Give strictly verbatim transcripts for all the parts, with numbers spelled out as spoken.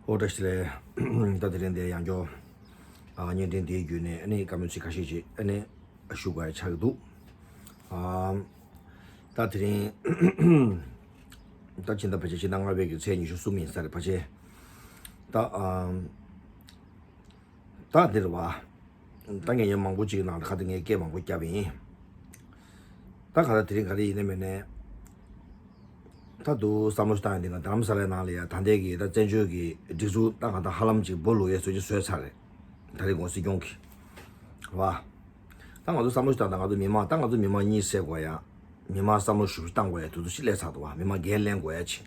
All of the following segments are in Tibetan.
ཨོ་བཀྲ་ཤིས་བདེ་ལེགས། ད་དེ་རིང་འདིར་ཡང་བསྐྱར་ཨ་བརྙན་འཕྲིན་འདིའི་བརྒྱུད་ནས་ཨ་ནི་བཀའ་མོལ་ཚིག་ཁ་ཤས་ཅིག་ཨ་ནི་ཞུ་དགོས་ཡ་ཆགས་ཀྱི་འདུག་ཨ་ད་དེ་རིང་ད་ཕྱི་ཟླ་ཕལ་ཆེར་ཕྱི་ཟླ་ལྔ་པའི་གི་ཚེས་ཉི་ཤུ་གསུམ་ཡིན་ས་རེད་ཕལ་ཆེར། ད་ཨ་ད་འདིར་བ། ད་ངས་ཉིན་མང་པོ་ཅིག་ནང་ལ་ཁ་ད་ངས་སྐད་མང་པོ་བརྒྱབ་ཡིན། ད་ག་ད་དེ་རིང་ག་རེ་ཡིན་ནའི་མིན་ནའི། ད་དུ་བསམ་བློ་ཞིག་བཏང་ཡིན་དེ་ང་རྡ་རམ་ས་ལའི་ནང་ལ་ཡ་ད་ལྟའི་གི་ད་བཙན་བྱོལ་གི་སྒྲིག་འཛུགས་ད་ག་ད་ཧ་ལམ་ཅིག་སྦོ་ལུག་ཡས་བཟོ་ཅིག་བཟོས་ཚར་རེད། ད་རེས་གོང་སྲིད་སྐྱོང་གི་བ། ད་ང་ཚོ་བསམ་བློ་ཞིག་བཏང་ད་ང་ཚོ་མི་མང་ད་ང་ཚོ་མི་མང་གཉིད་སད་དགོས་ཡ། མི་མང་བསམ་བློ་ཞིབ་ཞིབ་བཏང་དགོས་ཡ་དུས་ཚོད་ཞིག་སླེབས་ཚར་འདུག་བ། མི་མང་འགན་ལེན་དགོས་ཡ་ཆེ།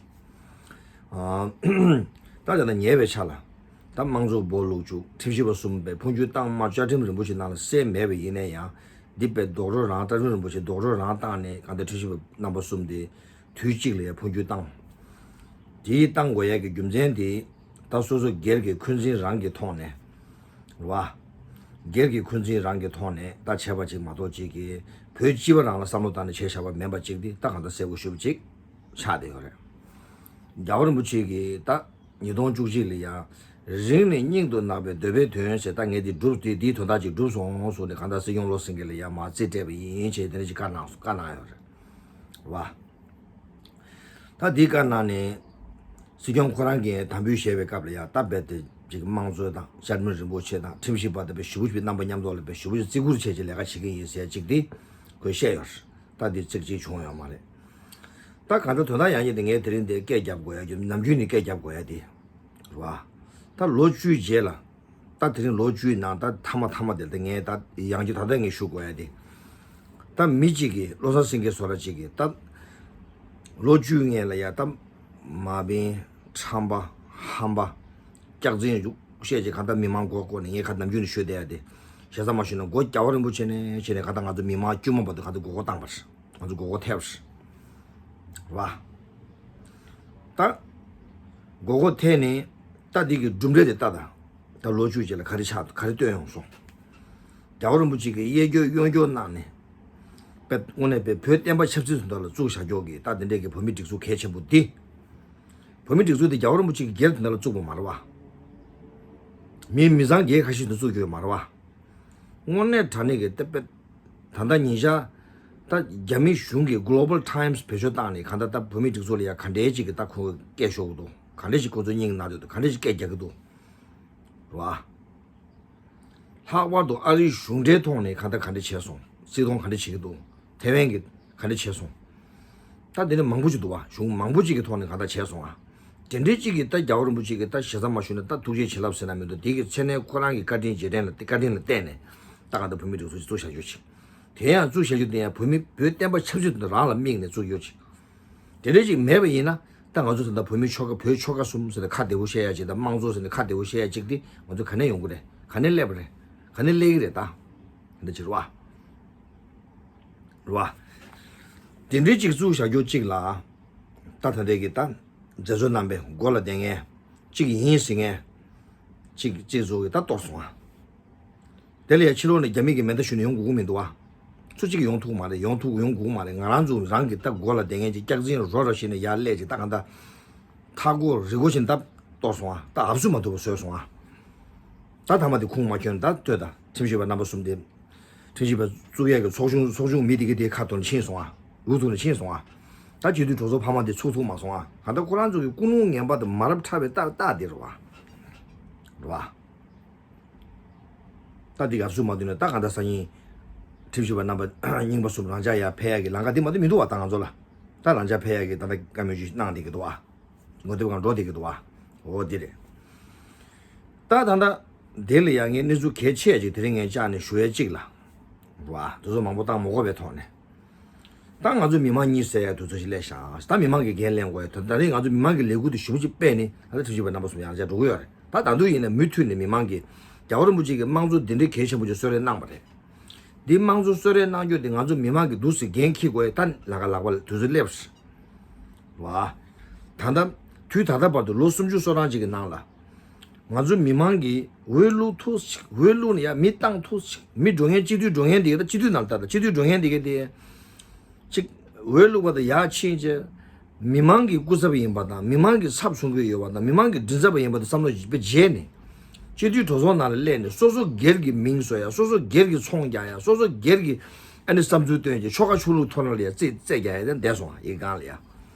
ད་ལྟ་ཉེ་བའི་ཆ་ལ། ད་དམངས་གཙོ་སྦོ་ལུག་བཅུག་ཁྲིམས་ཞིབ་པ་གསུམ་པའི་འཕོ་འགྱུར་བཏང་མ་བཅའ་ཁྲིམས་རིན་པོ་ཆེ་ནང་ལ་གསལ་མེད་པ་ཡིན་ན་ཡང་། འདི་པའི་རྡོག་རོལ་རང་བཅའ་ཁྲིམས་རིན་པོ་ཆེ་རྡོག་རོལ་རང་བཏང་ནས་གང་ལྟར་ཁྲིམས་ཞིབ་པ་རྣམ་པ་གསུམ་དེ་དུས་གཅིག་ལ་ཡང་འཕོ་འགྱུར་བཏང་། དེའི་བཏང་དགོས་ཡ་གི་རྒྱུ་མཚན་དེ་ད་སོ་སོ་སྒེར་གྱི་འཁོན་འཛིན་རང་གི་ཐོག་ནས་རེད་བ། སྒེར་གྱི་འཁོན་འཛིན་རང་གི་ཐོག་ནས་ད་བྱས་པ་ཅིག་མ་གཏོགས་ཅིག་གི་བོད་སྤྱི་པ་རང་ལ་བསམ་བློ་བཏང་ནས་བྱས་བཞག་པ་མིན་པ་ཅིག་དེ་ད་གང་ལྟར་གསལ་པོ་ཞེ་པོ་ཅིག་ཆགས་བསྡད་ཡོད་རེད། རྒྱལ་བ་རིན་པོ་ཆེ་གིས་ད་ཉིས་སྟོང་བཅུ་གཅིག་ལ་ཡང་རིང་ནས་སྙིང་དུ་བརྣག་པའི་འདོད་པའི་དོན་ཟེར། ད་ངས་འདི་བསྒྲུབས་ཏེ་འདིའི་དོན་དག་ཅིག་བསྒྲུབས་སོང་གསུངས་ནས་གང་ལྟར་སྲིད་སྐྱོང་བློ་སེང་གེ་ལ་ཡང་མར་རྩིས་སྤྲད་པ་ཡིན་ཞེས་དེ་འདྲ་ཅིག་བཀའ་གནང་སོང་། བཀའ་གནང་ཡོད་རེད་བ། ད་འདི་བཀའ་གནང་ནས་སྲིད་སྐྱོང་ཁོ་རང་གིས་དམ་འབུལ་བཞེས་པའི་སྐབས་ལ་ཡང་ད་རྦད་དེ་ཅིག་དམངས་གཙོ་དང་བཅའ་ཁྲིམས་རིན་པོ་ཆེ་དང་ཁྲིམས་ཞིབ་པ་དང་དཔེ་ཞེ་པོ་ཅིག་རྣམ་པ་མཉམ་དུ་ལ་དཔེ་ཞེ་པོ་ཅིག་བརྩི་བཀུར་བྱས་ཅིག་ལས་ཀ་བྱེད་ཀྱི་ཡིན་ཟེར་ཅིག་འདི་ཁོས་བཤད་ཡོད་རེད། ད་འདི་གཅིག་གཅིག་བྱུང་ཡོད་མ་རེད། ད་གང་ལྟར་དོན་དག་ཡང་ཡིན་དེ་ངས་དེ་རིང་འདིར་སྐད་རྒྱབ་དགོས་ཡ་རྒྱུ་ནམ་རྒྱུན་ནས་སྐད་རྒྱབ་དགོས་ཡ་དེ་རེད་བ། ད་ལོ་བཅུའི་རྗེས་ལ་ད་དེ་རིང་ལོ་བཅུའི་ནང་ད་མཐའ་མ་མཐའ་མ་དེར་ད་ངས་ད་ཡང་རྒྱུ་ད་ལྟ་ངས་ཞུ་དགོས་ཡ་དེ། ད་མི་གཅིག་གིས་བློ་བཟང་སེང་གེ་བཟོ་འདྲ་གཅིག་གིས་ད་ལོ་བཅུའི་སྔོན་ལ་ཡ་ད་མ་བིན་ཁྲམ་པ་ཧམ་པ་སྐྱག་རྫུན་བཤད་ཅིག་གང་ལྟར་མི་མང་མགོ་བསྐོར་ནས་ངས་ག་ནམ་རྒྱུན་ནས་ཤོད་བསྡད་ཡ་དེ། ཞེ་ས་མ་ཞུས་ན་མགོ་རྒྱལ་བ་རིན་པོ་ཆེ་ནས་བྱས་ནས་གང་ལྟར་ང་ཚོ་མི་མང་དཀྱུས་མ་བར་དུ་གང་ལྟར་མགོ་སྐོར་བཏང་པ་རེད། ང་ཚོ་མགོ་སྐོར་ཐེབས་རེད་བ། ད་མགོ་སྐོར་ཐེབས་ནས་ད་འདི་གི་གྲུབ་འབྲས་དེ་ལྟ་དང་། ད་ལོ་བཅུ་རྗེས་ལ་ག་རེ་ཆགས་ག་རེ་བཏོན་ཡོང་སོང་། རྒྱལ་བ་རིན་པོ་ཆེ་གིས་གཡས་སྐྱོར་གཡོན་སྐྱོར་གནང་ནས། དཔེ་དངོས་གནས་དཔེ་བོད་བསྟན་པ་ཆབ་སྲིད་དོན་དག་ལ་བཙུགས་བཞག་ཀྱོག་གི་ད་འདི་འདྲས་ཀྱི་བོད་མི་སྒྲིག་འཛུགས་གལ་ཆེན་པོ་འདི། བོད་མི་སྒྲིག་འཛུགས་འདི་རྒྱལ་བ་རིན་པོ་ཆེ་གིས་སྒེར་དོན་དག་ལ་བཙུགས་པ་མ་རེད་བ། མི་མི་ཚང་སྒེར་ཁ་ཤས་དུ་བཙུགས་ཀྱི་ཡོད་མ་རེད་བ། དངོས་གནས་དྲང་གནས་ཀྱི་ད་དཔེ། ད་ལྟ་ཉིན་ཞག་ད་རྒྱ་མི་གཞུང་གི་Global Times་བེད་སྤྱོད་བཏང་ནས་གང་ལྟར་ད་བོད་མི་སྒྲིག་འཛུགས་ལ་ཡ་ག་འདྲའི་ཅིག་གི་ད་ཁོ་སྐད་ཤོར་གི་འདུག་ག་འདྲའི་ཞིག་ཁོ་ཚོ་སྙིང་ན་འདོད་འདུག་ག་འདྲའི་ཞིག་སྐད་རྒྱག་གི་འདུག་རེད་བ། ལྷག་པར་དུ་ཨ་རིའི་གཞུང་འབྲེལ་ཐོག་ནས་གང་ལྟར་ག་འདྲ་བྱས་སོང་། བརྩི་མཐོང་ག་འདྲ་བྱེད་ཀྱི་འདུག་ཐེ་ཝན་གྱི་ག་འདྲ་བྱས་སོང་། ད་དེ་ནས་མང་པོ་ཅིག་འདུག་བ། གཞུང་མང་པོ་ཅིག་གི་ཐོག་ནས་གང་ལྟར་བྱས་སོང་ཨ། དེ་འདྲའི་ཅིག་གིས་ད་རྒྱལ་བ་རིན་པོ་ཆེ་གིས་ད་ཞེ་ས་མ་ཞུས་ན་ད་ཐུགས་རྗེ་བྱིན་རླབས་ཟེར་ན་མི་འདུག་དེ་གི་ཚེ་ནས་ཁོ་རང་གི་བཀའ་དྲིན་རྗེས་དྲན་ལ་བཀའ་དྲིན་ལ་བརྟེན་ནས་ད་གང་ལྟར་བོད་མི་སྒྲིག་འཛུགས་ཅིག་བཙུགས་བཞག་རྒྱུ་ཅིག་དེ་ཡང་བཙུགས་བཞག་རྒྱུ་དེ་ཡང་བོད་མི་བོད་བསྟན་པ་ཆབ་སྲིད་དོན་དག་རང་ལ་དམིགས་ནས་བཙུགས་རྒྱུ་ཅིག་དེ་འདྲ་ཅིག་མེད་པ་ཡིན་ན་ད་ང་ཚོ་ད་ལྟ་བོད་མི་ཆོལ་ཁ་བོད་ཆོལ་ཁ་གསུམ་ཟེར་ནས་ཁ་བདེ་བོ་བཤད་ཡ་ཅིག་དང་དམངས་གཙོ་ཟེར་ནས་ཁ་བདེ་བོ་བཤད་ཡ་ཅིག་དེ་ང་ཚོ་ག་ནས་ཡོང་གི་རེད། ག་ནས་སླེབས་པ་རེད། ག་ནས་སླེབས་ཀྱི་རེད་ད། དེ་འདྲ་ཅིག་རེད་བ། རེད་བ། དེ་འདྲའི་ཅིག་བཙུགས་བཞག་རྒྱུ་ཅིག་ལ། ད་ད་ལྟའི་གི་ད། མཛད་གཙོ་རྣམ་པའི་མགོ་ལ་བསྡད་མཁན། གཅིག་ཡིན་ཟེར་མཁན། གཅིག་གཅིག་ཚོ་གི་ད་གཏོར་སོང་ཨ། དེ་ལ་ཡ་ཕྱི་ལོགས་ནས་རྒྱ་མི་གི་མེ་མདའ་གཞུས་ནས་ཡོང་དགོས་ཀྱི་མི་འདུག་ཨ། སུ་གཅིག་ཡོང་ཐུབ་མ་རེད། ཡོང་ཐུབ་ཡོང་དགོས་མ་རེད། ང་རང་ཚོ་རང་གི་ད་མགོ་ལ་བསྡད་མཁན་གྱི་སྐྱག་རྫུན་རོ་ར་བྱས་ནས་ཡར་སླེབས་ཅིག་ད་གང་ད། མཐའ་སྐོར་རི་སྒོ་བཞིན་ད་གཏོར་སོང་ཨ། ད་ཨབ་སུ་མ་ཐུབ་པ་བཟོས་སོང་ཨ། ད་ཐ་མ་དེ་ཁུངས་མ་འཁྱོལ་ན་ད་ལྟོས་ད་ཁྲིམས་ཞིབ་པ་རྣམ་པ་གསུམ་དེ། ཁྲིམས་ཞིབ་པ་བཙུགས་ཡས་ཀྱི་ཚོགས་ཆུང་ཚོགས་ཆུང་མི་དེ་གི་དེའི་ཁ་ཐོར་ཕྱིན་སོང་ཨ། འུ་ཐུག་ནས་ཕྱིན་སོང་ཨ། ད་སྤྱི་འཐུས་གྲོས་ཚོགས་འཕར་མ་དེ་ཚུགས་ཐུབ་མ་སོང་ཨ། གང་ལྟར་ཁོ་རང་ཚོ་གི་ཀུན་སློང་ངན་པ་དང་མ་རབས་ཕྲ་བའི་རྟགས་རྟགས་དེ་རེད་བ། རེད་བ། ད་འདི་ག་སུ་མ་འདུག་ན་ད་གང་ལྟར་སང་ཉིན་ཁྲིམས་ཞིབ་པ་རྣམ་པ་རྙིང་པ་གསུམ་རང་འཇགས་ཡར་ཕེབས་ཡ་གི་ལམ་ཁ་འདི་མ་གཏོགས་མི་འདུག་བ། ད་ང་ཚོ་ལ་ད་རང་འཇགས་ཕེབས་ཡ་གི་ད་ལྟ་བཀའ་མོལ་ཅིག་གནང་བསྡད་ཀྱི་འདུག་བ། ངོ་དེབ་སྒང་འགྲོ་བསྡད་ཀྱི་འདུག་བ། འོ་འདི་རེད། ད་ད་ལྟ་དེ་ལ་ཡང་ངས་གནས་ཚུལ་གལ་ཆེ་ཅིག་དེ་རིང་ངས་བཅར་ནས་ཞུ་ཡ་གཅིག་ལ། རེད་བ། དུས་ཚོད་མང་པོ་བཏང་མ་དགོས་པའི་ཐོག་ནས། ད་ང་ཚོ་མི་མང་གཉིད་སད་ཡ་དུས་ཚོད་ཞིག་སླེབས་ཤག་ད་མི་མང་གི་འགན་ལེན་དགོས་ཡ་དོན་ད་རེས་ང་ཚོ་མི་མང་གི་ལས་འགུལ་དེ་ཞེ་པོ་ཅིག་སྤེལ་ནས་ད་ལྟ་ཁྲིམས་ཞིབ་པ་རྣམ་པ་གསུམ་ཡང་བསྐྱར་འགྲོ་གི་ཡོད་རེད། ད་ད་དུང་ཡིན་ན་མུ་མཐུད་ནས་མི་མང་གིས་རྒྱལ་བ་རིན་པོ་ཆེ་གིས་དམངས་གཙོ་འདི་འདྲའི་གལ་ཆེན་པོ་ཅིག་གསོལ་རས་གནང་བ་རེད། འདི་དམངས་གཙོ་གསོལ་རས་གནང་རྒྱུ་དེ་ང་ཚོ་མི་མང་གིས་འདུག་སེ་འགན་འཁྱེར་དགོས་ཡ་ད་ལ་ཁ་ལག་པ་ལ་དུས་ཚོད་སླེབས་རེད་བ། ད་ལྟ་དུས་ད་ལྟ་བར་དུ་ལོ་སུམ་ཅུ་སོ་གྲངས་ཅིག་གི་ནང་ལ། ང་ཚོ་མི་མང་གིས་འོས་བླུག་ཐུབ་ཅིག་འོས་བླུག་ནས་ཡ་མི་བཏང་ཐུབ་ཅིག་མི་འགྲོ་མཁན་སྤྱི་འཐུས་འགྲོ་མཁན་དེ་ག་ད་སྤྱི་འཐུས་ནང་ལ་ལྟ་ད་སྤྱི་འཐུས་འགྲོ་མཁན་དེ་ག་དེ། ཅིག་འོས་བླུག་པ་དང་ཡར་ཕྱིན་ཅིག་མི་མང་གི་སྐུ་ཚབ་ཡིན་པ་དང་མི་མང་གི་ཚབ་མཚོན་གྱི་ཡོད་པ་དང་མི་མང་གི་མགྲིན་ཚབ་ཡིན་པ་དེ་བསམ་བློ་བརྗེས་ནས། སྤྱི་འཐུས་གྲོས་ཚོགས་ནང་ལ་སླེབས་ནས་སོ་སོ་སྒེར་གྱི་མིང་བཟོ་ཡ། སོ་སོ་སྒེར་གྱི་ཚོང་རྒྱག་ཡ། སོ་སོ་སྒེར་གྱི་ཨ་ནི་བསམ་ཚུལ་སྟོན་གྱི་ཆོལ་ཁ་ཆོས་ལུགས་ཐོག་ནས་ལ་ཡ་རྩེད་རྩེད་རྒྱག་ཡ་དེ་འདས་སོང་ཡི་གེ་སྒང་ལ་ཡ།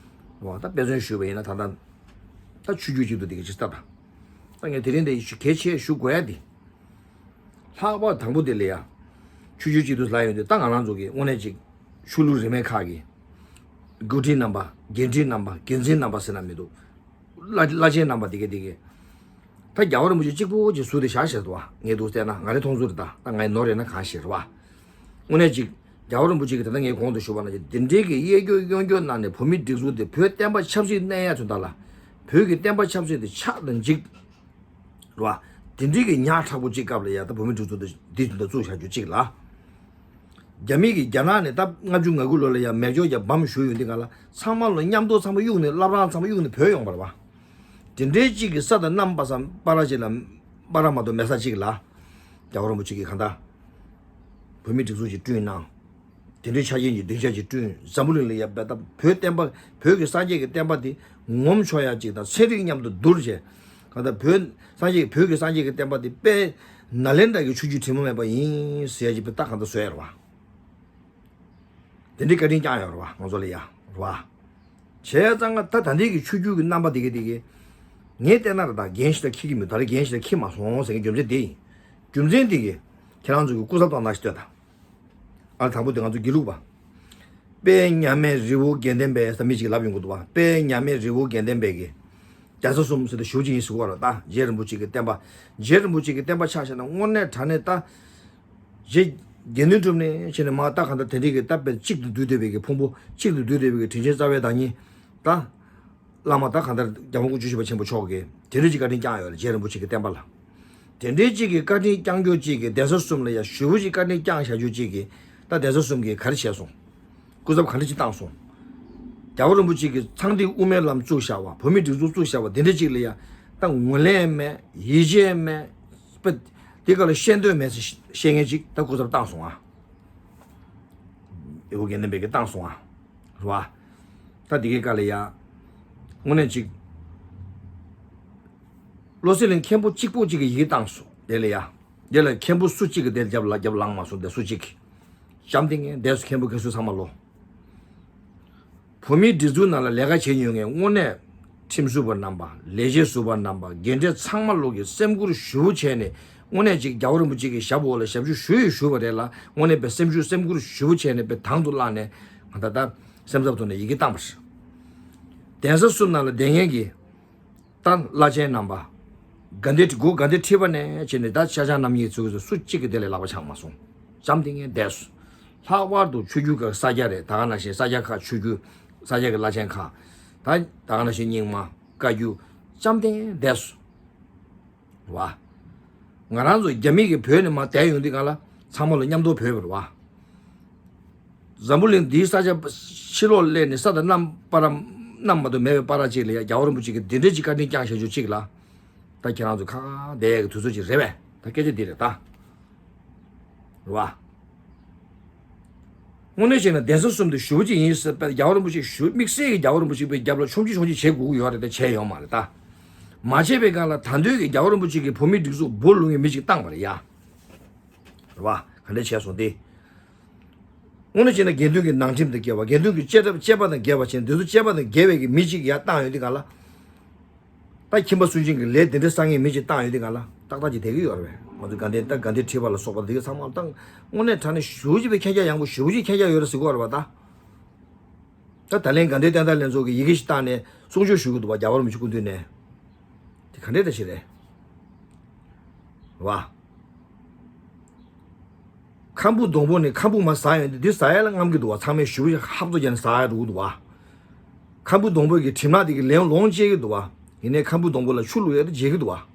འོ་ད་དཔེ་མཚོན་ཞུས་པ་ཡིན་ན་ད་ལྟ་ད་ཆོས་བརྒྱུད་གཅིག་ཏུ་དེ་ག་ཅིག་ལྟ་དང་། ད་ངས་དེ་རིང་འདི་གལ་ཆེ་ཞུ་དགོས་ཡ་འདི། ལྷག་པར་དང་པོ་དེ་ལ་ཡ། ཆོས་བརྒྱུད་གཅིག་ཏུ་ལ་ཡོང་དུས་ད་ང་རང་ཚོ་གི་དངོས་གནས་ཅིག་ཆོས་ལུགས་རིས་མེད་ཁག་གི་འགོ་ཁྲིད་རྣམ་པ། འགན་འཁྲི་རྣམ་པ། འགན་འཛིན་རྣམ་པ་ཟེར་ན་མི་འདུག་བླ་བླ་ཆེན་རྣམ་པ་དེ་གས་དེ་གས། ད་རྒྱལ་བ་རིན་པོ་ཆེ་གཅིག་པོ་ཅིག་ཟུར་དེ་བཞག་ཤེས་རེད་བ། ངས་འདུག་བལྟས་ན་ང་རའི་མཐོང་ཚུལ་རེད། ད་ད་ངའི་ནོར་རེད་ན་གང་ཤེས་རེད་བ། དངོས་གནས་ཅིག་རྒྱལ་བ་རིན་པོ་ཆེ་གིས་ད་ལྟ་ངས་གོང་དུ་ཞུས་པ་ནང་བཞིན་དེ་འདྲའི་གི་གཡས་སྐྱོར་གཡོན་སྐྱོར་གནང་ནས་བོད་མིའི་སྒྲིག་འཛུགས་དེ་བོད་བསྟན་པ་ཆབ་སྲིད་གནས་ཡ་དོན་དག་ལ། བོད་ཀྱི་བསྟན་པ་ཆབ་སྲིད་དེ་ཆགས་དང་འཇིག་རེད་བ། དེ་འདྲའི་གི་ཉག་ཕྲ་པོ་གཅིག་སྐབས་ལ་ཡ་ད་བོད་མི་སྒྲིག་འཛུགས་དེ་འདི་དོན་དག་བཙུགས་བཞག་རྒྱུ་གཅིག་ལ། རྒྱ་མི་གིས་རྒྱ་ནག་ནས་ད་ལྔ་བཅུ་ང་དགུ་ལོ་ལ་ཡ་མེ་སྒྱོགས་རྒྱ་བམ་གཞུས་ཡོང་དུས་ག་ལ་ཚང་མ་ལོ་མཉམ་དུ་ཚང་མ་གཡུགས་ནས་བླ་བྲང་ཚང་མ་གཡུགས་ནས་བྲོས་ཡོང་བ་རེད་བ། དེ་འདྲའི་གཅིག་གི་ས་དང་གནམ་པ་སམ་པ་ར་ཅིག་ལ་པ་ར་མ་གཏོགས་མེད་ས་གཅིག་ལ། རྒྱལ་བ་རིན་པོ་ཆེ་གིས་གང་ལྟར་བོད་མི་སྒྲིག་འཛུགས་ཅིག་བསྐྲུན་གནང་། དེ་འདྲའི་ཆ་རྐྱེན་གྱི་སྡིངས་ཆ་ཅིག་བསྐྲུན། འཛམ་བུ་གླིང་ལ་ཡ་བལྟ་བོད་བསྟན་པ་བོད་ཀྱི་སངས་རྒྱས་ཀྱི་བསྟན་པ་འདི་ངོམ་ཆོག་ཡ་ཅིག་དང་ཚན་རིག་མཉམ་དུ་བསྡུར་བྱས། གང་ལྟར་བོད་སངས་རྒྱས་བོད་ཀྱི་སངས་རྒྱས་ཀྱི་བསྟན་པ་འདི་དཔལ་ནཱ་ལེནྡྲ་གི་ཆོས་བརྒྱུད་དྲི་མ་མེད་པ་ཡིན་ཟེར་ཡ་ཅིག་དཔེ་རྟགས་གང་ལྟར་བཟོས་ཡ་རེད་བ། དེ་འདྲའི་བཀའ་དྲིན་བསྐྱངས་ཡོད་རེད་བ་ང་ཚོ་ལ་ཡ་རེད་བ། བྱས་ཙང་ད་ད་ལྟའི་གི་ཆོས་བརྒྱུད་ཀྱི་རྣམ་པ་དེ་ག་དེ་ག་ངས་བལྟས་ན་ར་ད་འགན་ཞིག་ད་འཁྱེར་གྱི་མེད། ད་རེས་འགན་ཞིག་ད་འཁྱེར་མ་སོང་ཟེར་གྱི་རྒྱུ་མཚན་དེ་ཡིན། རྒྱུ་མཚན་དེ་གི་ཁྱེད་རང་ཚོ་གི་སྐུ་ཚབ་དང་ནང་ཞིག་ལྟོས་དང་།། ཨ་དང་པོ་དེ་ང་ཚོ་དགེ་ལུགས་པ། དཔལ་མཉམ་མེད་རི་བོ་དགེ་ལྡན་པའི་ཟེར་མི་ཅིག་ལབ་ཡོང་གི་འདུག་བ། དཔལ་མཉམ་མེད་རི་བོ་དགེ་ལྡན་པའི་གི་གདན་ས་གསུམ་ཟེར་ཏེ་ཞུ་ཅིག་ཡིན་ཟེར་གོ་ར། ད་རྗེ་རིན་པོ་ཆེ་གི་བསྟན་པ། རྗེ་རིན་པོ་ཆེ་གི་བསྟན་པ་ཆ་བཞག་ན་དངོས་གནས་དྲང་གནས་ད། རྗེ་དགེ་འདུན་གྲུབ་ནས་བྱས་ནས་མ་ད་གང་ལྟར་དེ་འདྲའི་གི་ད་དཔེ་གཅིག་ཏུ་བསྡུས་བསྡད་པའི་གི་ཕུང་པོ་གཅིག་ཏུ་བསྡུས་བསྡད་པའི་གི་དྲིན་ཆེན་རྩ་བའི་བདག་ཉིད་ད། བླ་མ་ད་གང་ལྟར་རྒྱལ་དབང་སྐུ་ཕྲེང་བཅུ་བཞི་པ་ཆེན་པོ་མཆོག་གིས་དེ་འདྲ་ཅིག་བཀའ་དྲིན་བསྐྱངས་ཡོད་རེད། རྗེ་རིན་པོ་ཆེ་གི་བསྟན་པ་ལ། དེ་འདྲའི་ཅིག་གི་བཀའ་དྲིན་བསྐྱངས་རྒྱུ་ཅིག་གི་གདན་ས་གསུམ་ལ་ཡང་ཞེ་པོ་ཅིག་བཀའ་དྲིན་བསྐྱངས་བཞག་རྒྱུ་ཅིག་གི་ད་གདན་ས་གསུམ་གིས་ག་རེ་བྱས་སོང་། སྐུ་ཚབ་ག་འདྲ་ཅིག་བཏང་སོང་། རྒྱལ་བ་རིན་པོ་ཆེ་གི་ཚངས་ཐིག་དབུ་མའི་ལམ་བཙུགས་བཞག་པ། བོད་མིའི་སྒྲིག་འཛུགས་བཙུགས་བཞག་པ་དེ་འདྲ་ཅིག་ལ་ཡང་ད་ངོས་ལེན་མེད། ཡིད་ཆེས་མེད། དཔེ་དེ་ག་ལ་ཤེས་འདོད་མེད་ཟེར་བཤད་མཁན་ཅིག་ད་སྐུ་ཚབ་བཏང་སོང་ཨ། ཨེ་བོ་དགེ་ལྡན་པའི་གི་བཏང་སོང་ཨ། རེད་བ། ད་དེ་གའི་སྐབས་ལ་ཡ། དངོས་གནས་ཅིག་བློ་གསལ་གླིང་མཁན་པོ་གཅིག་པོ་གཅིག་གིས་ཡི་གེ་བཏང་སོང་དེ་ལ་ཡ། དེ་ལ་མཁན་པོ་སུ་གཅིག་གིས་དེ་རྒྱབ་ལ་རྒྱབ་ལངས་མ་སོང་དེ་སུ་གཅིག་གིས། བྱམས་ཏེ་ངས་འདས་སོ་མཁན་པོ་མཁན་ཟུར་ཚང་མ་ལོ། བོད་མིའི་སྒྲིག་འཛུགས་ནང་ལ་ལས་ཀ་བྱེད་མྱོང་མཁན་དངོས་གནས། ཁྲིམས་ཟུར་པ་རྣམ་པ། ལས་བྱེད་ཟུར་པ་རྣམ་པ། འགན་འཁྲི་ཚང་མ་ལོག་གིས་སེམས་ཁུར་ཞེ་པོ་བྱས་ནས་དངོས་གནས་ཅིག་རྒྱལ་བ་རིན་པོ་ཆེ་གི་ཞབས་འོག་ལ་ཞབས་ཞུ་ཞུ་ཡི་ཞུ་བ་རེད་ལ་དངོས་གནས་པའི་སེམས་ཤུགས་སེམས་ཁུར་ཞེ་པོ་བྱས་ནས་པའི་དང་དུ་བླངས་ནས་ང་ད་ལྟ་སེམས་འཚབ་ཐོག་ནས་ཡི་གེ་བཏང་པ་རེད། གདན་ས་གསུམ་ནང་ལ་བསྡད་མཁན་གྱི་ད་བླ་ཆེན་རྣམ་པ། དགའ་ལྡན་སྒོ་དགའ་ལྡན་ཁྲི་པ་ནས་བྱས་ནས་ད་ཤར་བྱང་རྣམ་གཉིས་ཚུགས་སུ་སུ་གཅིག་གིས་དེ་ལས་ལག་པ་འཆང་མ་སོང་། བྱམས་ཏེ་ངས་བསྡད་སོང་། ལྷག་པར་དུ་ཆོས་བརྒྱུད་ཁག་ས་སྐྱ་རེད། ད་ག་ནང་བཞིན་ས་སྐྱ་ཁག་ཆོས་བརྒྱུད། ས་སྐྱ་གི་བླ་ཆེན་ཁག་ད་ད་ག་ནང་བཞིན་རྙིང་མ། བཀའ་བརྒྱུད། བྱམས་ཏེ་བསྡད་སོང་། བ། ང་རང་ཚོ་རྒྱ་མི་གིས་བོད་ནས་མར་བསྡད་ཡོང་དུས་གང་ལ་ཚང་མ་ལ་མཉམ་དུ་བོད་པ་རེད་བ། འཛམ་བུ་གླིང་འདིའི་ས་ཆ་ཕྱི་ལོགས་སླེབས་ནས་ས་དང་གནམ་པ་ར་གནམ་མ་གཏོགས་མེད་པའི་པ་ར་ཅིག་ལ་ཡ་རྒྱལ་བ་རིན་པོ་ཆེ་གིས་འདི་འདྲ་ཅིག་བཀའ་དྲིན་བསྐྱངས་བཞག་རྒྱུ་ཅིག་ལ། ད་ཁྱེད་རང་ཚོ་ཁ་ཁ་བསྡད་ཡག་གི་དུས་ཚོད་ཅིག་རེད་པས། ད་སྐད་ཆ་འདི་རེད་ད། རེད་བ། དངོས་གནས་བྱས་ན་གདན་ས་གསུམ་དུ་ཞུ་བ་ཅིག་ཡིན་ཟེར་པས་རྒྱལ་བ་རིན་པོ་ཆེ་ཞུ་དམིགས་བསལ་གྱི་རྒྱལ་བ་རིན་པོ་ཆེ་པའི་རྒྱབ་ལ་ཆོམ་ཆི་ཆོམ་ཆི་བྱེད་དགོས་ཀྱི་ཡོད་རེད་ད་བྱས་ཡོད་མ་རེད་ད། མ་བྱས་པའི་སྒང་ལ་ད་དུང་གི་རྒྱལ་བ་རིན་པོ་ཆེ་གིས་བོད་མིའི་སྒྲིག་འཛུགས་འབུ་ལུག་གི་མི་ཅིག་བཏང་བ་རེད་ཡ། རེད་བ། ག་འདྲ་བྱས་སོང་སྟེ། དངོས་གནས་བྱས་ན་དགེ་འདུན་གྱི་ནང་ཁྲིམས་དང་འགལ་བ། དགེ་འདུན་གྱི་བཅས་གྲྭ་བཅས་པ་དང་འགལ་བ་བྱས་ནས་འདི་ཚོ་བཅས་པ་དང་འགལ་བའི་གི་མི་གཅིག་ཡར་བཏང་ཡོད་དུས་ག་ལ། ད་ཁྱིམ་པ་སུན་འབྱིན་གྱི་ལས་དེ་འདྲ་བསགས་མཁན་མི་གཅིག་བཏང་ཡོད་དུས་ག་ལ་ཏག་ཏག་ཅིག་བསྡད་ཀྱི་ཡོད་རེད་པས། ང་ཚོ་དགའ་ལྡན་ད་དགའ་ལྡན་ཁྲི་པ་ལ་སོགས་པ་འདི་ག་ཚང་མ་ད་དངོས་གནས་དྲང་གནས་ཞེ་པོ་ཅིག་པའི་མཁྱེན་རྒྱ་ཡངས་པོ་ཞེ་པོ་ཅིག་མཁྱེན་རྒྱ་ཡོད་རེད་ཟེར་གྱི་ཡོད་རེད་པ་ད། ད་ད་ལན་དགའ་ལྡན་བསྟན་དར་ལྷན་ཚོགས་ཀྱིས་ཡི་གེ་ཞིག་བཏང་ནས་གསུང་ཆོས་ཞུ་གི་འདུག་པ། རྒྱལ་བ་རིན་པོ་ཆེ་སྐུ་མདུན་ནས། དེ་ག་འདྲས་འདྲ་ཞིག་རེད། རེད་བ། ཁམ་བུ་སྡོང་པོ་ནས་ཁམ་བུ་མར་ཟག་ཡོང་དུས་འདི་ཟག་ཡ་ལ་རྔམ་གྱི་འདུག་པ། ཚང་མས་ཞུ་ཧབ་ཏོ་རྒྱག་ནས་ཟག་ཡ་འགྲོ་གི་འདུག་པ། ཁམ་བུ་སྡོང་པོ་གི་གྲིབ་ནག་དེ་གི་ལན་ལོངས་སྤྱད་ཀྱི་འདུག་པ། ཡིན་ནའི་ཁམ་བུ་སྡོང་པོ་ལ་ཆུ་བླུགས་ཡ་དེ་བརྗེད་ཀྱི་འདུག་པ།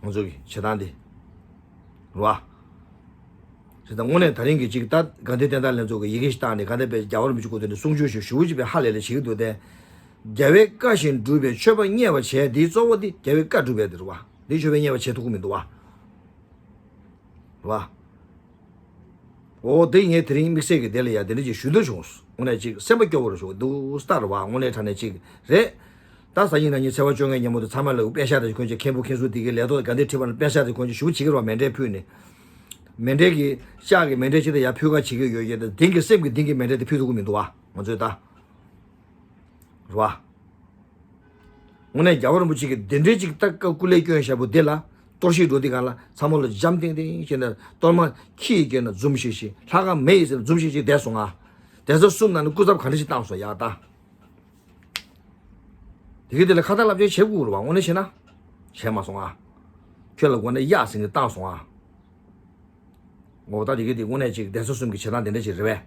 ང་ཚོ་གི་བྱེད་སྟངས་དེ། རེད་བ། བྱས་ཙང་དངོས་གནས་ད་རིང་གི་ཅིག་ད་དགའ་ལྡན་བསྟན་དར་ལྷན་ཚོགས་ཀྱི་ཡི་གེ་ཞིག་བཏང་ནས་ག་འདྲ་པའི་རྒྱལ་བ་རིན་པོ་ཆེ་སྐུ་མདུན་ནས་གསུང་ཆོས་ཞུ་ཞུ་ཅིག་པའི་ཧ་ལས་ལས་བྱེད་ཀྱི་འདུག་སྟེ། རྒྱལ་བའི་བཀའ་བཞིན་སྒྲུབ་པའི་ཆོས་པ་མཉེས་པ་བྱས། འདིའི་གཙོ་བོ་འདི་རྒྱལ་བའི་བཀའ་སྒྲུབ་པའི་འདི་རེད་བ། འདིའི་ཆོས་པས་མཉེས་པ་བྱེད་ཐུབ་ཀྱི་མི་འདུག་བ། རེད་བ། འོ་དེ་ངས་དེ་རིང་དམིགས་བསལ་གྱི་དེ་ལ་ཡ་དེ་འདྲ་ཅིག་ཞུ་འདོད་བྱུང་། དངོས་གནས་ཅིག་སེམས་པ་སྐྱོ་བོ་རུ་བྱུང་འདུག་སྟ་རུ་བ། དངོས་གནས་དྲང་གནས་ཅིག་རེད། ད་སང་ཉིན་གནངས་ཉིན་ཚེས་པ་བཅོ་ལྔའི་ཉིན་མོ་དུ་ཚང་མ་ལ་དཔེ་ཤག་དང་ཁོང་ཚོ་མཁན་པོ་མཁན་ཟུར་དེ་གའི་ལས་ཐོག་དགའ་ལྡན་ཁྲི་པ་ལ་དཔེ་ཤག་དང་ཁོང་ཚོ་ཞུ་བྱེད་ཀྱི་རོགས་མེ་འདྲའི་ཕུལ་ནས། མེ་འདྲའི་གི་ཤག་གི་མེ་འདྲའི་ཅི་དང་ཡ་ཕུལ་ག་བྱེད་ཀྱི་ཡོད་ཀྱི། ད་དེང་གི་སེམས་ཀྱི་གཏིང་གི་མེ་འདྲ་དེ་ཕུལ་ཐུབ་ཀྱི་མི་འདུག་བ། ང་ཚོས་ད། རེད་བ། དངོས་གནས་རྒྱལ་བ་རིན་པོ་ཆེ་གིས་དེ་འདྲའི་ཅིག་ད་སྐུ་ལས་བསྐྱོན་བཞག་པོ་དེ་ལ་གཏོར་བཤིག་འགྲོ་དུས་སྒང་ལ་ཚང་མ་ལ་འཇམ་ཐིང་ཐིང་བྱས་ནས། གཏོར་མ་ཁྱི་ཡིས་བསྐྱོན་ན་འཛུམ་ཤིག་ཤིག། ལྷ་ཁང་མེ་ཡིས་ཟེར་ན་འཛུམ་ཤིག་ཤིག་བསྡད་སོང་ང་། གདན་ས་གསུམ་ནང་ནས་སྐུ་ཚབ་ག་འདྲ་ཞིག་བཏང་སོང་ཡ་ད། དེ་གི་དེ་ལ་ཁ་ཏ་ལབ་ཅེས་བྱེད་དགོས་རེད་བ། དངོས་གནས་བྱས་ན། བྱས་མ་སོང་ང་། ཁྱོད་ལ་དགོས་ན་གཡག་ཟིན་གི་བཏང་སོང་ང་། འོ་ད་དེ་གི་དེ་དངོས་གནས་ཅིག་གདན་ས་གསུམ་གྱི་བྱེད་སྟངས་དེ་འདྲ་ཅིག་རེད་པས།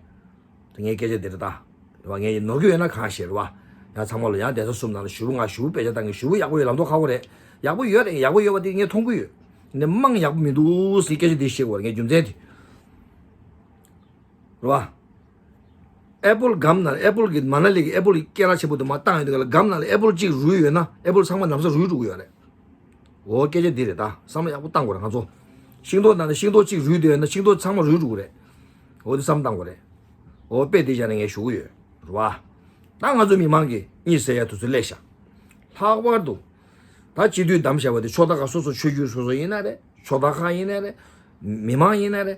དེ་ངའི་སྐད་ཆ་དེ་རེད་ད། རེད་བ། ངས་ནོར་གྱི་ཡོད་ན་གང་ཤེས་རེད་བ། ཡང་ཚང་མ་ལ་ཡང་གདན་ས་གསུམ་ནང་ལ་ཞུ་བོ་ང་ཞུ་བོ་དཔེ་ཆ་བཏང་གི། ཞུ་བོ་ཡག་པོ་ཡོད། ལམ་ཐོག་ཁ་བོ་རེད། ཡག་པོ་ཡོད་རེད། ཡག་པོ་ཡོད་པ་དེ་ངས་མཐོང་གི་ཡོད། ནས་མང་ཡག་པོ་མི་འདུག་ཟེར་སྐད་ཆ་དེ་བཤད་དགོས་རེད། ངས་རྒྱུ་མཚན་དེ། རེད་བ། ཨེ་པོལ་སྒམ་ནང་ལ། ཨེ་པོལ་གྱི་མ་ན་ལི་གི་ཨེ་པོལ་སྐད་གྲགས་ཆེན་པོ་དུ་མ་བཏང་ཡོད་དུས་སྒང་ལ། སྒམ་ནང་ལ་ཨེ་པོལ་གཅིག་རུལ་ཡོད་ན་ཨེ་པོལ་ཚང་མ་ལམ་སང་རུལ་འགྲོ་གི་ཡོད་རེད། འོ་སྐད་ཆ་འདི་རེད་ད། བསམ་བློ་ཡག་པོ་བཏང་དགོས་རེད་ང་ཚོ། ཤིང་ཏོག་ནང་ནས་ཤིང་ཏོག་གཅིག་རུལ་བསྡད་ཡོད་ན་ཤིང་ཏོག་ཚང་མ་རུལ་འགྲོ་གི་རེད། འོ་འདི་བསམ་བཏང་དགོས་རེད། འོ་དཔེ་འདི་བཞག་ནས་ངས་ཞུ་གི་ཡོད། རེད་བ། ད་ང་ཚོ་མི་མང་གིས་གཉིད་སད་ཡ་དུས་ཚོད་སླེབས་ཤག། ལྷག་པར་དུ། ད་སྤྱི་འཐུས་བདམས་བཞག་པ་དེ་ཕྱོགས་མཐའ་ཁག་སོ་སོ་ཆོས་བརྒྱུད་སོ་སོ་ཡིན་ན་རེད། ཕྱོགས་མཐའ་ཁག་ཡིན་ན་རེད། མི་མང་ཡིན་ན་རེད།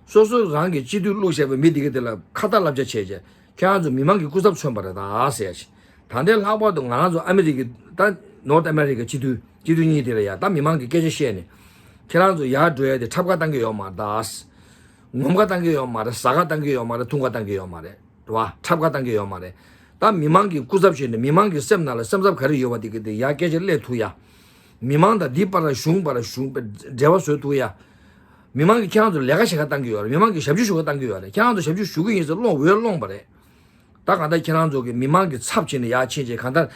སོ་སོ་རང་གི་སྤྱི་འཐུས་བླུགས་བཞག་པའི་མི་དེ་ག་དེ་ལ་ཁ་ཏ་བསླབ་བྱ་བྱས་བྱས། ཁྱེད་རང་ཚོ་མི་མང་གི་སྐུ་ཚབ་མཚོན་པ་རེད་ད་ཟེར་ཡ་ཞིག། ད་ལྟའི་ལྷག་པར་དུ་ང་རང་ཚོ་ཨ་མི་རི་ཀའི་ད་ནོར་ཐ་ཨ་མི་རི་ཀའི་སྤྱི་འཐུས་སྤྱི་འཐུས་གཉིས་དེ་ལ་ཡ་ད་མི་མང་གི་སྐད་ཆ་བཤད་ནས། ཁྱེད་རང་ཚོ་ཡར་འགྲོ་ཡ་དེ་འཁྲབ་ཁ་བཏང་གི་ཡོད་མ་རེད་ད། ངོམ་ཁ་བཏང་གི་ཡོད་མ་རེད། ཟ་ཁ་བཏང་གི་ཡོད་མ་རེད། འཐུང་ཁ་བཏང་གི་ཡོད་མ་རེད། རེད་བ། འཁྲབ་ཁ་བཏང་གི་ཡོད་མ་རེད། ད་མི་མང་གི་སྐུ་ཚབ་བྱས་ནས་མི་མང་གི་སེམས་ནང་ལ་སེམས་འཚབ་ག་རེ་ཡོད་པ་དེ་གི་དེ་ཡར་སྐད་ཆ་སླེབས་ཐུབ་ཡ། མི་མང་དང་འདི་བར་ལ་གཞུང་བར་གཞུང་འབྲེལ་བ་བཟོ་ཐུབ་ཡ། མི་མང་གི་ཁྱེད་རང་ཚོ་ལས་ཀ་བྱེད་ཁ་བཏང་གི་ཡོད་རེད། མི་མང་གི་ཞབས་ཞུ་ཞུ་ཁ་བཏང་གི་ཡོད་རེད། ཁྱེད་རང་ཚོ་ཞབས་ཞུ་ཞུ་གི་ཡིན་ཟེར་སློང་འོས་སློང་པ་རེད། ད་གང་ལྟར་ཁྱེད་རང་ཚོ་གི་མི་མང་གི་ཚབ་བྱས་ནས་ཡར་ཕྱིན་བྱས་གང་ལྟར།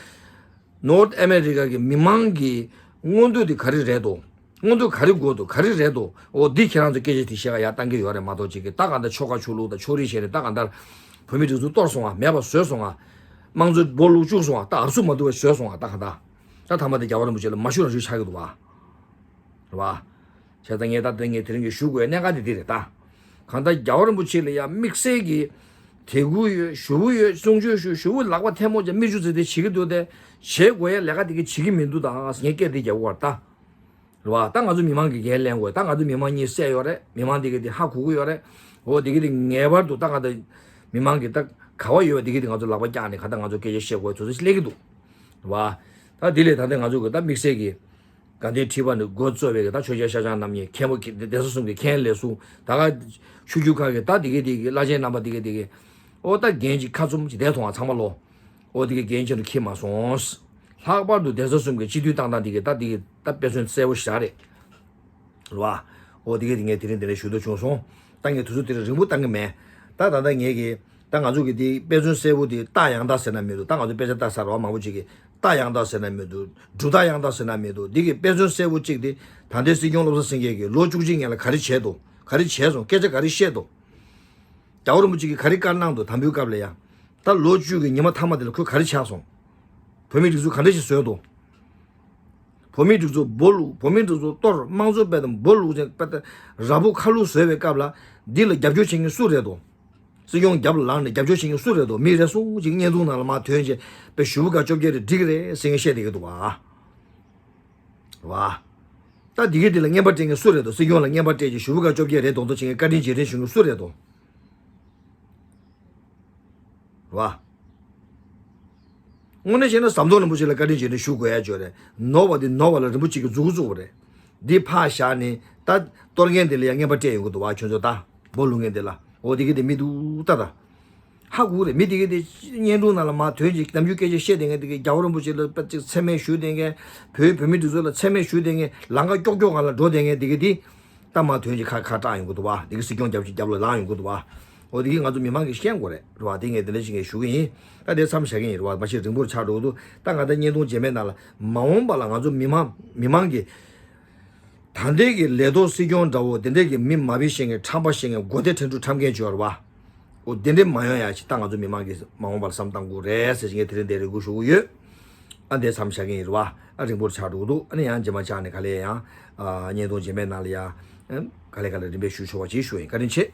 ནོར་ཐ་ཨ་མེ་རི་ཀ་གི་མི་མང་གི་མངོན་འདོད་དེ་ག་རེ་རེད་དོ། མངོན་འདོད་ག་རེ་དགོས་འདུག། ག་རེ་རེད་འདུག། འོ་འདི་ཁྱེད་རང་ཚོ་སྐད་ཆ་དེ་བཤད་ག་ཡར་བཏང་གི་ཡོད་རེད་མ་གཏོགས། ཅིག་གི་ད་གང་ལྟར་ཆོལ་ཁ་ཆོས་ལུགས་དང་ཕྱོགས་རིས་བྱས་ནས་ད་གང་ལྟར་བོད་མི་སྒྲིག་འཛུགས་གཏོར་སོང་ང་། མེད་པ་བཟོས་སོང་ང་། དམངས་གཙོའི་སྦོ་ལུག་བཅུག་སོང་ང་། ད་ཨབ་སུ་མ་འདུག་པ་བཟོས་སོང་ང་། ད་གང་ལྟར་ད་ཐ་མ་དེ་རྒྱལ་བ་རིན་པོ་ཆེ་ལ་མ་ཞུ་རང་ཞུ་ཆགས་ཀྱི་འདུག་བ། རེད་བ། བྱས་ཙང་ངས་ད་དེ་ངས་དེ་རིང་གི་ཞུ་དགོས་གནད་འགག་དེ་འདི་རེད་ད། གང་ལྟར་རྒྱལ་བ་རིན་པོ་ཆེ་ལ་ཡང་དམིགས་བསལ་གྱི་དད་གུས་ཡོད། ཞུ་བོ་ཡོད། གསུང་ཆོས་ཞུ། ཞུ་བོ་ལག་པ་ཐལ་མོ་སྦྱར་མིག་ཆུ་ཙི་ཙི་བྱེད་ཀྱི་འདུག་སྟེ། བྱེད་དགོས་ཡ་ལས་ཀ་དེ་གི་བྱེད་ཀྱི་མི་འདུག་ད་ངས་སྐད་དེ་རྒྱག་གི་ཡོད་རེད་ད། རེད་བ། ད་ང་ཚོ་མི་མང་གི་འགན་ལེན་དགོས། ད་ང་ཚོ་མི་མང་གཉིད་སད་ཡོད་རེད། མི་མང་དེ་གི་དེ་ཧ་གོ་གི་ཡོད་རེད། འོ་དེ་གི་དེ་ངེས་པར་དུ་ད་ག་ད་མི་མང་གི་ད་ག་བ་ཡོད་པ་དེ་གི་དེ་ང་ཚོ་ལག་པ་བཀྱག་ནས་ག་ད་ང་ཚོ་སྐད་ཆ་བཤད་དགོས་ཚོད་ཚོད་ཅིག་སླེབས་ཀྱི་འདུག། རེད་བ། ད་དེ་ལས་ད་ལྟ་ང་ཚོ་གི་ད་དམིགས་བསལ་གྱི་དགའ་ལྡན་ཁྲི་པ་ནས་འགོ་གཙོས་པའི་ད་ཆོས་རྒྱལ་ཤཱཀྱ་རྣམ་གཉིས། མཁན་པོ་གདན་ས་གསུམ་གྱི་མཁན་ལས་ཟུང་། ད་ག་ཆོས་བརྒྱུད་ཁག་གི་ད་དེ་གི་དེ་གི་བླ་ཆེན་རྣམ་པ་དེ་གི་དེ་གི། ཨོ་ད་འགན་ཅིག་ཁ་བཙུམ་ཅིག་བསྡད་སོང་ང་ཚང་མ་ལོ། ཨོ་དེ་གི་འགན་ཆེན་དུ་འཁྱེར་མ་སོང་། ལྷག་པར་དུ་གདན་ས་གསུམ་གྱི་སྤྱི་འཐུས་བཏང་སྟངས་དེ་གི་ད་དེ་གི་ད་དཔེ་མཚོན་གསལ་པོ་ཞིག་རེད། རེད་བ། ཨོ་དེ་གི་དེ་ངས་དེ་རིང་དེ་འདྲ་ཞུ་འདོད་བྱུང་སོང་། ད་ངས་དུས་ཚོད་དེ་རིང་རིང་པོ་བཏང་གི་མེད། ད་ད་ལྟ་ངས་གི་ད་ང་ཚོ་གི་དེ་དཔེ་མཚོན་གསལ་པོ་དེ་རྟགས་ཡང་དག་ཟེར་ན་མི་འདུག། ད་ང་ཚོ་དཔེ་ཆ་ལྟ་ས་རོགས་མང་པོ་ཅིག་གི་རྟགས་ཡང་དག་ཟེར་ན་མི་འདུག། སྒྲུབ་རྟགས་ཡང་དག་ཟེར་ན་མི་འདུག། འདི་གི་དཔེ་མཚོན་གསལ་པོ་གཅིག་དེ་ད་ལྟའི་སྲིད་སྐྱོང་བློ་བཟང་སེང་གེ་གིས་ལོ་བཅུ་གཅིག་སྔོན་ལ་ག་རེ་བྱས་འདུག། ག་རེ་བྱས་སོང་། སྐད་ཆ་ག་རེ་བཤད་འདུག། རྒྱལ་བ་རིན་པོ་ཆེ་གིས་ག་རེ་བཀའ་གནང་འདུག། དམ་འབུལ་སྐབས་ལ་ཡང་། ད་ལོ་བཅུ་གི་ཉི་མ་མཐའ་མ་དེ་ལ་ཁོས་ག་རེ་བྱས་སོང་། བོད་མིའི་སྒྲིག་འཛུགས་ག་འདྲ་ཞིག་བཟོས་འདུག། བོད་མིའི་སྒྲིག་འཛུགས་སྦོ་ལུག། བོད་མིའི་སྒྲིག་འཛུགས་གཏོར། དམངས་གཙོ་དཔེ་དང་སྦོ་ལུག་ཅན་དཔེ་དང་ར་སྦུག་ཁ་ལུག་བཟོས་པའི་སྐབས་ལ་འདི་ལ་རྒྱབ་སྐྱོར་བྱེད་མཁན་སུ་རེད་དོ། སྲིད་སྐྱོང་རྒྱབ་ལ་ལངས་ནས་རྒྱབ་སྐྱོར་བྱེད་མཁན་སུ་རེད་དོ། མི་རེ་ཟུང་ཅིག་བརྙན་ཐུང་ནང་ལ་མར་ཐོན་བྱས་དཔེ་ཞུ་བོ་ག་བཅོ་བརྒྱད་རེད་འགྲིག་གི་རེད་ཟེར་མཁན་བཤད་བསྡད་ཀྱི་འདུག་བ། བ། ད་འདི་གའི་འདི་ལ་རྔན་པ་སྤྲད་མཁན་སུ་རེད་དོ། སྲིད་སྐྱོང་ལ་རྔན་པ་སྤྲད་ཅིག་ཞུ་བོ་ག་བཅོ་བརྒྱད་རེད་མདོག་མདོག་བྱེད་མཁན་བཀའ་དྲིན་རྗེས་དྲན་ཞུ་མཁན་སུ་རེད་དོ། བ། དངོས་གནས་བཤད་ན་ཟམ་གདོང་རིན་པོ་ཆེ་ལ་བཀའ་དྲིན་རྗེས་དྲན་ཞུ་དགོས་ཡ་ཅིག་ཡོད་རེད། ནོར་བ་འདི་ནོར་བ་ལ་རིན་པོ་ཆེ་གིས་མཛུབ་གུ་བཙུགས་པ་རེད། འདི་ཕར་བཞག་ནས་ད་གཏོར་མཁན་དེ་ལ་ཡང་རྔན་པ་སྤྲད་ཡོང་གི་འདུག་བ། ཁྱོད་ཚོ་ད་སྦོ་ལུག་མཁན་དེ་ལ། འོ་དེ་གི་དེ་མི་འདུག་ད་ད། ཧ་གོ་རེད། མི་དེ་གི་དེ་བརྙན་ཐུང་ནང་ལ་མར་ཐོན་ཅིག་ནམ་རྒྱུན་སྐད་ཆ་བཤད་བསྡད་མཁན་དེ་གི་རྒྱལ་བ་རིན་པོ་ཆེ་ལ་དཔེ་ཅིག་མཚན་སྨད་ཞུ་བསྡད་མཁན། བོད་བོད་མི་འདི་ཚོ་ལ་མཚན་སྨད་ཞུ་བསྡད་མཁན། ལམ་ཁ་ཀྱོག་ཀྱོག་སྒང་ལ་འགྲོ་བསྡད་མཁན་དེ་གི་དེ། ད་མར་ཐོན་ཅིག་ཁ་ཁ་གྲགས་ཡོང་གི་འདུག་བ། དེ་གི་སྲིད་སྐྱོང་རྒྱབ་ཅིག་རྒྱབ་ལ་ལངས་ཡོང་གི་འདུག་བ། འོ་དེ་གི་ང་ཚོ་མི་མང་གིས་ཤེས་དགོས་རེད། རེད་བ། དེ་ངས་དེ་འདྲ་ཞིག་ངས་ཞུ་གི་ཡིན། ད་དེ་མཚམས་བཞག་གི་ཡིན། རེད་བ། མ་གཞི་རིང་པོར་ཆགས་འགྲོ་གི་འདུག། ད་ང་ད་བརྙན་ཐུང་རྗེས་མའི་ནང་ལ་མ་འོངས་པ་ལ་ང་ཚོ་མི་མང་མི་མང་གི་ད་ལྟའི་གི་ལས་ཐོག་སྲིད་སྐྱོང་འདྲ་བོ་དེ་འདྲའི་གི་མི་མ་དཔེ་བཤད་མཁན། ཁྲམ་པ་བཤད་མཁན། མགོ་བདེ་ཁྲེན་ཏུ་ཁྲམ་མཁན་ཅིག་ཡོད་རེད་བ། འོ་དེ་འདྲའི་མ་ཡོང་ཡ་ཞིག་ད་ང་ཚོ་མི་མང་གིས་མ་འོངས་པ་ལ་བསམ་བཏང་དགོས་རེད་ཟེར་ཞིག་ངས་དེ་རིང་འདིར་རེ་སྐུལ་ཞུ་གི་ཡོད། ཨ་འདི་མཚམས་བཞག་གི་ཡིན། རེད་བ། ཨ་རིང་པོར་ཆགས་འགྲོ་གི་འདུག། ཨ་ནི་ཡང་རྗེས་མ་ཆགས་ནས་ག་ལེ་ཡང་། ཨ་བརྙན་ཐུང་རྗེས་མའི་ནང་ལ་ཡང་། ཨ་ག་ལེ་ག་ལེ་རིམ་པས་ཞུ་ཆོག་པ་ཅིག་ཞུ་ཡིན། བཀའ་དྲིན་ཆེ།